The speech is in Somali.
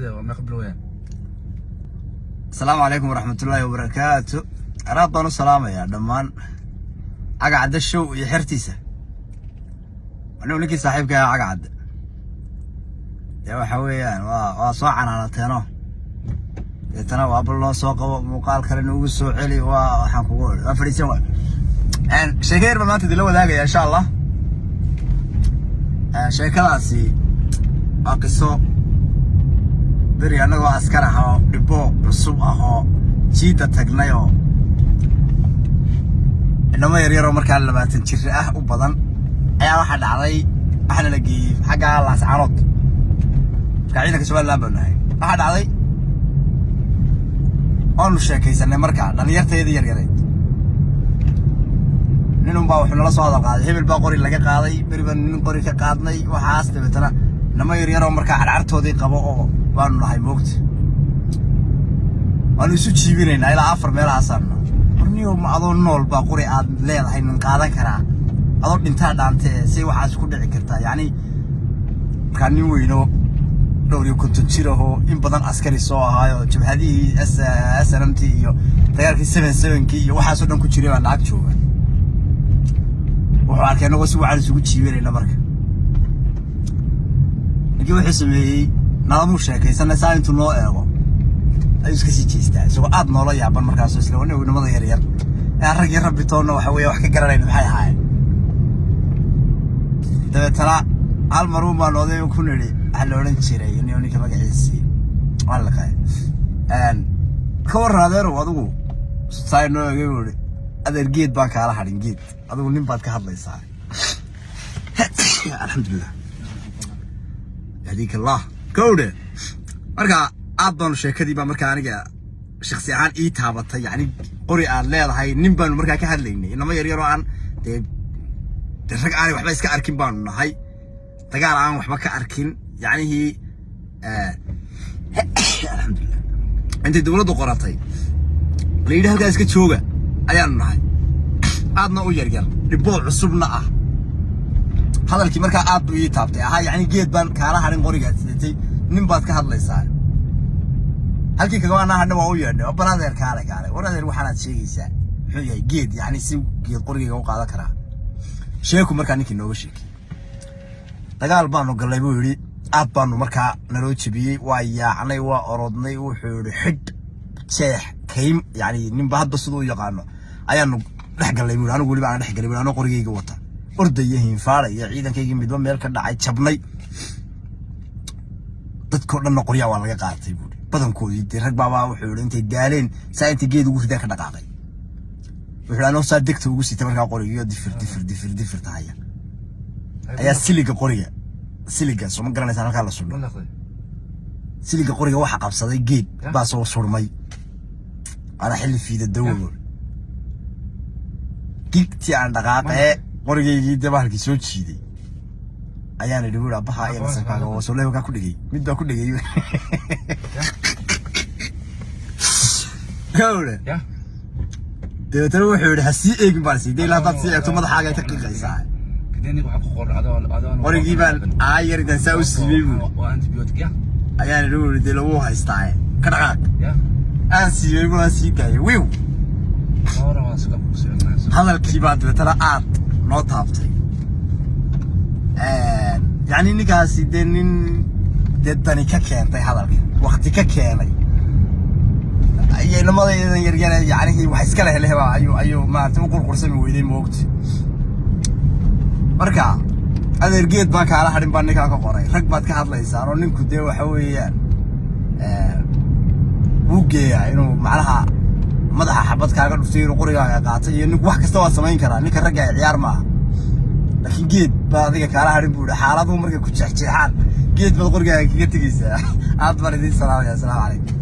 Sidee waa meeqa bilo weeyaan? Asalaamu calaykum waraxmatullaahi wabarakaatu. Aad baan u salaamayaa dhammaan Cagacadde Show iyo xertiisa. Anigu ninkii saaxiibka ahaa Cagacadde dee waxa weeyaan waa soo canaanateeno, deetana waa bal noo soo qabo, muuqaal kale noogu soo celi. Waa waxaan kugu waa fadhiisan. Waa sheeko yar baan maanta idinla wadaagaya, insha Allah. Sheekadaasi waa qiso beri annagoo askar ah oo dhibbo cusub ah oo jiidda tagnay oo inamo yaryaroo markaa 20 jir ah u badan ayaa waxaa dhacday, waxaana la geeyey xagga Laascaanood. Markaa ciidanka Somaliland baanu nahay. Waxaa dhacday, waanu sheekaysanay markaa dhalinyartayadii yaryarayd. Nin unbaa wuxuu nala soo hadal qaaday, hebel baa qori laga qaaday, beri baanu nin qori ka qaadnay. Waxaas dabeetana namo yaryaroo markaa carcartoodii qabo oo baanu nahay, moogta, waanu isu jiibinaynaa ilaa afar meelahaasaanu. Warniyo, ma adoo nool baa qori aad leedahay nin qaadan karaa? Adoo dhintaa dhaante, say waxaas ku dhici kartaa? Yacni markaa nin weyno dhowr iyo 50 jir ahoo in badan askari soo ahaayo, jabhadihii SNMT iyo dagaalkii 77-kii iyo waxaasoo dhan ku jiray baa lacag jooga. Wuxuu arkay anagoo si wacan isugu jiibinayna. Marka ninkii wuxuu sameeyey, nalamuu sheekaysanay, saa intuu noo eego ayuu iska sii jeestaa isagoo aad noola yaaban. Markaasoo isla nimada yar yar ee aan rag iyo rabbi toonna waxa weeye wax ka garanayna maxay ahaayeen. Dabeetana hal maruun baan oday ku nidhi, waxaa la odhan jiray ninka magaciisii waan laqay, ka warran adeerow adigu? Saa noo eegay, buu ihi, "Adeer, geed baan kaala hadhin, geed adigu nin baad ka hadlaysaa." Alxamdulilah, yahdiika Allah kowdhe. Marka aad baanu sheekadii baa markaa aniga shaksi ahaan ii taabatay. Yacni qori aad leedahay nin baanu markaa ka hadlaynay, inamo yar yaroo aan dee rag aanay waxba iska arkin baanu nahay, dagaal aan waxba ka arkin. Yacnihii alxamdulilah, intay dowladdu qoratay la yidhi halkaa iska jooga ayaanu nahay, aadna u yaryar, dhiboo cusubna ah. Hadalkii markaa aad buu ii taabtay ahaa, yacni geed baan kaala hadhin qorigaad sidatay, nin baad ka hadlaysaa. Halkii kagamaanaa hadha, waa u yeedhay, bal adeer kaale, kaale, war adeer, waxaanaad sheegaysaa muxuu yahay? Geed, yacni si geed qorigayga u qaadan karaa? Sheeku markaa ninkii nooga sheekay, dagaal baanu gallay buu yidhi, aad baanu markaa naloo jebiyey, waa yaacnay, waa orodnay. Wuxuu yidhi xidh, jeex, kaym, yacni ninba hadba siduu u yaqaano ayaanu dhex gallay buu yidhi. Anigu weliba aan dhex gallay buu, anoo qorigayga wata, ordaya, hinfaara iyo ciidankaygii midba meel ka dhacay, jabnay. Dadkoo dhanna qoryaa waa laga qaatay buuri badankoodii. Dee rag baabaa, wuxuu yidhi, intay daaleen saa intay geed ugu ridaan ka dhaqaaqay. Wuxuu yidhi anoo saa degta ugu sitay markaa qorigiyo difir difir difir difir tahaya ayaa siliga qoriga, siliga soo ma garanaysaan halkaa la sudho, siliga qoriga waxa qabsaday geed baa soo surmay. Waana xilli fiida dawo. Gigtii aan dhaqaaqee qorigaygii dee bahalkii soo jiiday ayaan idhi buuri, abaha iyo nasabkaaga oo soleebkaa ku dhegay, mid baa ku dhegay gawre. Dabeetana wuxuu yidhi ha sii eegin baan sii dee, haddaad sii eegto madaxaaga ka qiiqaysaa. Qorigii baan aayar intaan saa u siibay buuri ayaan idhi buuri, dee lagu haystaaye ka dhaqaaq. Aan siibay buu, aan sii daayay wiw. Hadalkii baa dabeetana aad noo taabtay. Yacni ninkaasi dee nin dee dani ka keentay hadalka, wakti ka keenay iyo inamadaydan yaryare, yacnihii wax iska leh lehba ayuu maaragtay u qurqursami weyday, moogta. Marka adeer, geed baan kaala hadhin baan ninkaa ka qoray, rag baad ka hadlaysaan oo ninku dee waxa weeyaan wuu geeyaa inuu macnaha madaxa xabad kaaga dhuftay, inuu qorigaaga qaatay, iyo ninku wax kasta waa samayn karaa. Ninka ragga ay ciyaar maaha, laakiin geed baa adiga kaala hadhin buu yihi. Xaaladuhu markay ku jeexjeexaan, geed baad qorigaaga kaga tegeysaa. Aad baan idiin salaamaya. Asalaamu calaykum.